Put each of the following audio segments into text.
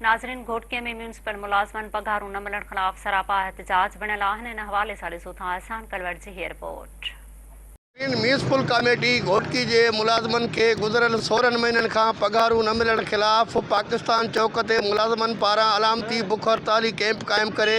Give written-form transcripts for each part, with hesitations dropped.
ناظرين گهوٽڪي ۾ ميونسپل ملازمن پگهارون نه ملڻ خلاف سراپا احتجاج بڻيل آهن ان حوالي سان ڏسو ٿا احسان ڪلوڙ جي هي رپورٽ. ميونسپل ڪاميٽي گهوٽڪي جي ملازمن کي گذريل 16 مهينن کان پگهارون نه ملڻ خلاف پاڪستان چوڪ تي ملازمن پاران علامتي بک هڙتالي ڪئمپ قائم ڪري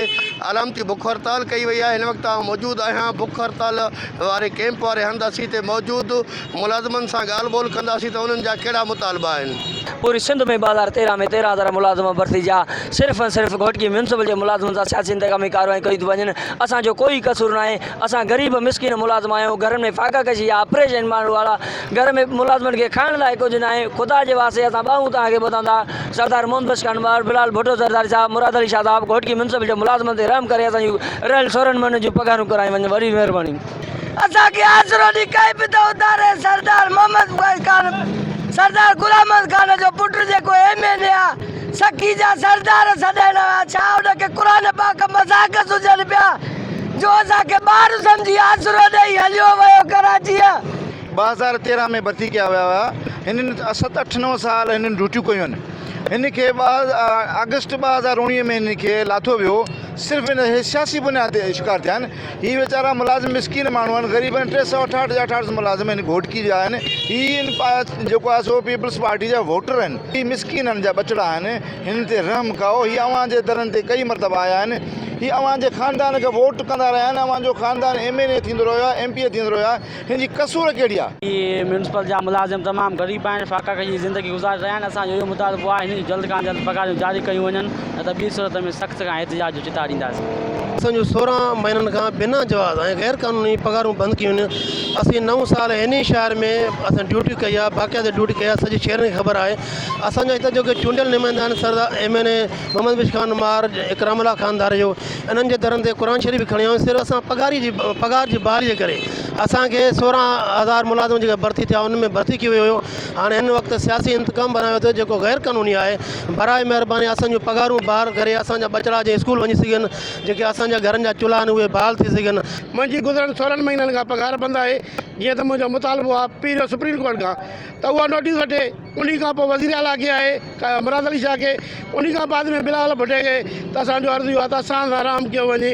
علامتي بک هڙتال ڪئي وئي آهي هن وقت آئون موجود آهيان بک هڙتال واري ڪئمپ واري هنڌ اسين هتي موجود ملازمن سان ڳالهه ٻولهه ڪنداسين ته انهن جا ڪهڙا مطالبا آهن. پوري سنڌ ۾ 2013 ۾ 13 هزار ملازم ڀرتي ٿيا، صرف ۽ صرف گهوٽڪي ميونسپل جي ملازمن سان سياسي انتقامي ڪارروائيون ڪيون ٿيون وڃن، اسان جو ڪوئي قصور ناهي، اسان غريب مسڪين ملازم آهيون، گهرن ۾ فاقه ڪشي يا آپريشن ماڻهن وارا گهر ۾ ملازمن کي کائڻ لاء ڪجهه ناهي، خدا جي واسطي اسان ٻانهون توهان کي ٻڌون ٿا، سردار محمد بخش خان ٻاهر، بلال ڀٽو زرداري صاحب، مراد علي شاهه صاحب گهوٽڪي ميونسپل جي ملازمن تي رحم ڪري اسان جون رهيل 16 مهينن جون پگهارون ڪرايون وڃن، وڏي مهرباني. اسان کي آسرو ڏي ڪئي به ته اڌاري سردار محمد خان سردار غلام محمد خان جو پٽ جيڪو ايم اين اي آ سکي جا سردار سڏائڻ ويا ڇا ان کي قرآن پاڪ مذاق سجهن پيا جو اسان کي ٻار سمجهي آسرو ڏئي هليو ويو ڪراچيء. 2013 ۾ ڀرتي ڪيا ويا هئا هنن ست اٺ نو سال هنن ڊيوٽيون ڪيون آهن هن کي آگسٽ 2019 ۾ هن کي لاٿو ويو صرف ان سياسي بنياد تي شڪار ٿيا آهن هي ويچارا ملازم مسڪين ماڻهو آهن غريب آهن 368 جا 68 ملازم هن گهوٽڪي جا آهن هي ان جيڪو آهي سو پيپلز پارٽي جا ووٽر آهن هي مسڪينن جا ٻچڙا آهن هنن تي رحم کائو هي اوهان جي درن تي ڪئي مرتبا آيا آهن هي اوهان جي خاندان کي ووٽ ڪندا رهيا آهن اوهان جو خاندان ايم اين اي ٿيندو رهيو آهي ايم پي اي ٿيندو رهيو آهي هن جي قصور ڪهڙي آهي؟ هي ميونسپل جا ملازم تمام غريب آهن فاقه ڪشي جي زندگي گذاري رهيا آهن اسان جو اهو مطالبو آهي هنن جون جلد کان جلد پگهاريون جاري ڪيون وڃن نه ته ٻي صورت ۾ سخت کان احتجاج جو چتاء ڏينداسين. اسان جون 16 مهينن کان بنا جواز ۽ غير قانوني پگهارون بند ڪيون وڃن اسين نئون سال هن ئي شهر ۾ اسان ڊيوٽي ڪئي آهي باقاعده ڊيوٽي ڪئي آهي سڄي شهر کي خبر آهي اسان جا هتان جيڪي چونڊيل نمائندا آهن سردار ايم اين اي محمد بخش خان مار اڪرام الله خان ڌاريجو انهن جي درن تي قرآن شريف کڻي آيو صرف اسان پگهاري جي پگهار جي بحالي جي ڪري اسان کي 16 هزار ملازم جيڪا ڀرتي ٿيا انهن ۾ ڀرتي ڪيو ويو هيو هاڻي هن وقت سياسي انتقام بنايو اٿو جيڪو غير قانوني آهي براء مهرباني اسان جون پگهارون بحال ڪري اسان جا ٻچڙا جي اسڪول وڃي سگهن جيڪي اسان جا گهرن جا چولها آهن اهي بحال ٿي سگهن. منهنجي گذريل 16 مهينن کان پگهار بند آهي جيئن ته منهنجو مطالبو آهي پير سپريم ڪورٽ کان ته اها نوٽيس وٺي انهي کان پوء وزير اعليٰ کي آهي مراد علي شاهه کي انهي کان بعد ۾ بلاول ڀٽي کي ته اسان جو عرض اهو آهي ته اسان سان رحم ڪيو وڃي.